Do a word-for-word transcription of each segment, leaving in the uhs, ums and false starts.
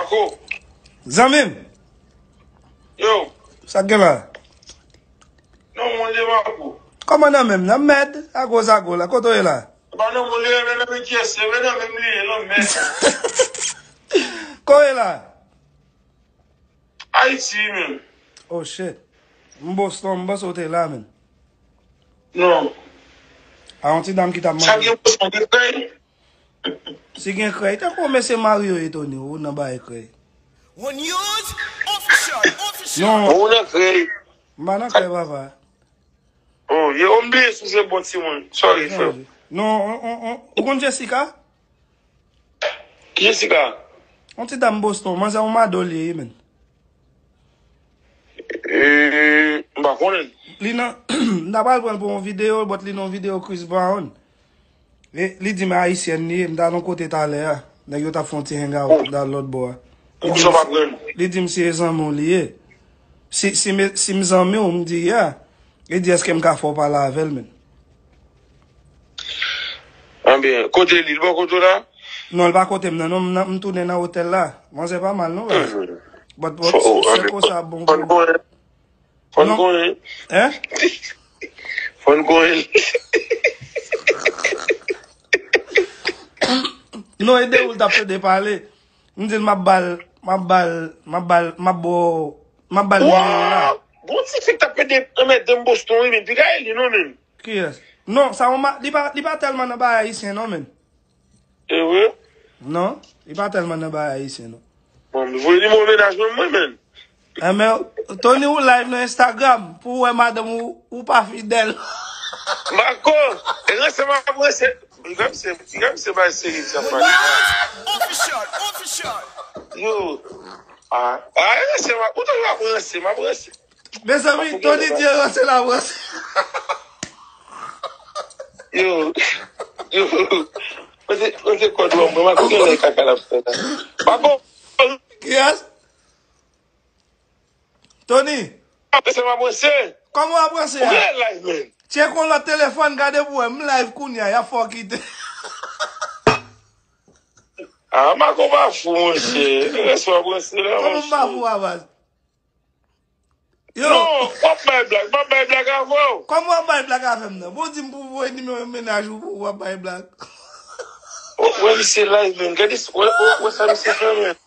Ko. Zanmi m. Yo. Sa k gen la? Non, mwen de Mako. Kòman nan menm nan mèd? Ago zago la. Kote w ye la? Ba nan mwen li renmen nan men kyès, se renmen nan menm li ye, non, men. Kote w ye la? Ayiti, menm. Oh, shit. M Boston, m panse w te la, menm. Non. A yon ti dam ki t ap mande. Sa gen Boston, gen kay? Si gen krèy, tankou mesye Mario e Tony, ou nan bay krèy. One News Official, Official. Non. Ou nan krèy. M pa nan krèy, papa. Oh, yo, m bliye si se bon timoun. Sorry, frè. Non, on, on, on, ou konn Jessica? Ki Jessica? On ti dam Boston, manzè on mado li ye, men. Eh, m pa konnen. Li nan, m ta pral pran l pou yon videyo, but li nan yon videyo Chris Brown. E, li di m ayisyèn li ye, m t al yon kote talè a. Nèg yo t ap fè yon ti hangout, m t al lòt bò a. Li di m, li di m si e zanmi w li ye. Si, si, me- si m zanmi w, m di, yeah. Li di, èske m ka fè w pale avè l, men? Anben, kote li? Li bò kote w la? Non, li pa kote m nan, non, m nan- m tounen nan otèl la. Manzè pa mal, non, baz. But, but, se konsa, bon. Fò n konnen. Hein? Fò n konnen. Non, e de ou l t ap pede pale. M di l m ap ba l, m ap ba l, m ap ba l, m ap ba w, m ap ba l nimewo w la. Wow! Bon ti fi k t ap pede anmède m Boston, wi, men piga e li non, men. Kiyès? Non, sa yon ma- li pa, li pa tèlman nan bagay ayisyen, non, men. E vre? Non, li pa tèlman nan bagay ayisyen, non. Bon, m voye nimewo mennaj mwen, mwen, men. Enben, Tony, ou live nan Instagram pou w wè madanm ou, ou pa fidèl. Mako, e ranse m ap ranse. Piga m se, piga m se bay seri sa pale. Official, official. Yo. Ah, ah, e ranse m ap, ou toujou ap ranse, m ap ranse. Mezanmi, Tony di ranse la ranse. Yo, yo, mete, mete kòd ou an mwen, Mako gen lè kaka l ap fè la. Mako. Kiyès? Tony. Ap ranse, m ap ranse. Kòman w ap ranse a? Ou gen live, men. Tcheke yon lòt telefòn, gade pou wè, m live kounye a, y ap fè w kite. Ah, Mako pa fou, monchè. Ranse w ap ranse la, monchè. Kòman m pa fou a, baz? Yo. Non, w ap bay blag, m ap bay blag avè w. Kòman w ap bay blag avè m nan? Bon, di m pou voye nimewo mennaj ou pou w ap bay blag. Wè misye live, men. Gade, wè, wè, wè sa misye fè, men.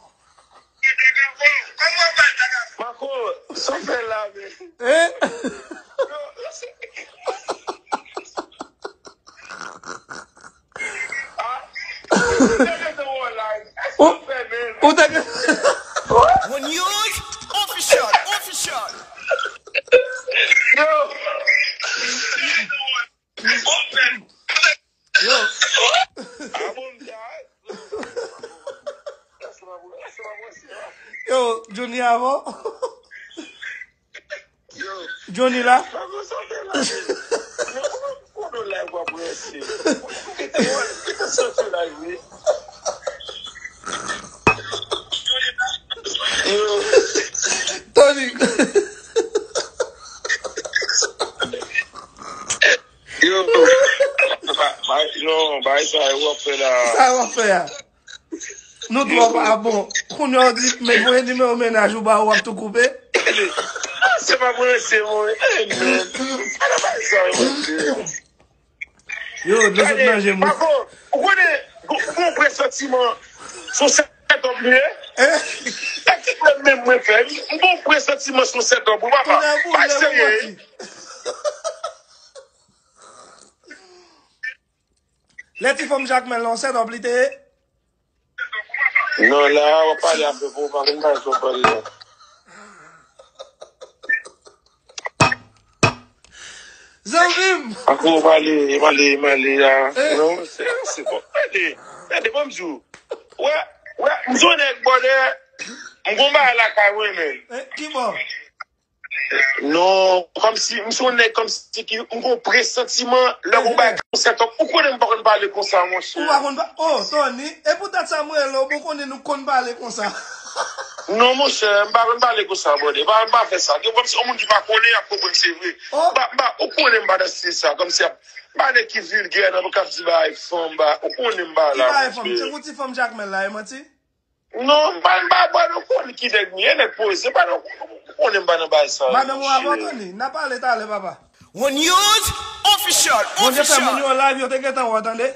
Mako, sa w fè la, men. Hein? Ou, ou te gen. One News Official, Official. Yo. Yo. Yo, Johnny avan. Johnny la. Tony. Yo, ba, ba, non, bay sa yo ap fè la. Sa yo ap fè a. Nou twò pa bon. Kounye a w di, men voye nimewo mennaj ou ba ou, w ap tou koupe. Ah, se pa mwen, se mwen. Eh, men. Ala bay sa yo, mwen. Yo, dlo sot nan je m. Pako, ou konnen, ou gon presantiman, se yon sèt òm li ye. Eh? E ki pwoblèm menm mwen fè? M gon presantiman se yon sèt òm, wi, papa. Pa serye. Lè ti fanm Jakmèl lan, se dòb li te ye? Non, la, w ap pale afè pou w pa konn bagay sa w pale la. Zanmi m! Ankò w pale, pale, pale la. Eh? Non, se, se bon. Gade, gade, ban m di w. Wè, wè, m se yon nèg bòdè, m gon bagay lakay mwen, men. Eh, ki bò? Non, kòmsi, m se yon nèg kòmsi ki, m gon presantiman, lè gon bagay konsa, ou konnen m pa konn pale konsa, monchè. Ou pa konn pa-, oh, Tony, e poutèt sa mwen rele w, bon konnen nou konn pale konsa. Non, monchè, m pa konn pale konsa, brother. Pa, pa fè sa. Gen kòmsi yon moun ki pa konnen, y ap konprann se vre. Oh. M pa, m pa, ou konnen m pa nan stil sa, kòmsi y ap pale ki vilgè, nan, k ap di bagay fanm, ba, ou konnen m pa la, monchè. Ki bagay fanm? Se pou ti fanm Jakmèl la, e manti? Non, m pa, m pa bò, nou konn ki nèg m ye, nèg poze, pa nou konnen m pa nan bagay sa. Madanm ou avan, Tony, n a pale talè, papa. One News Official. Bondye fè moun yo live, yo te gentan wè, tande.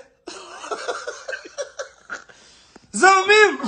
Zanmi m.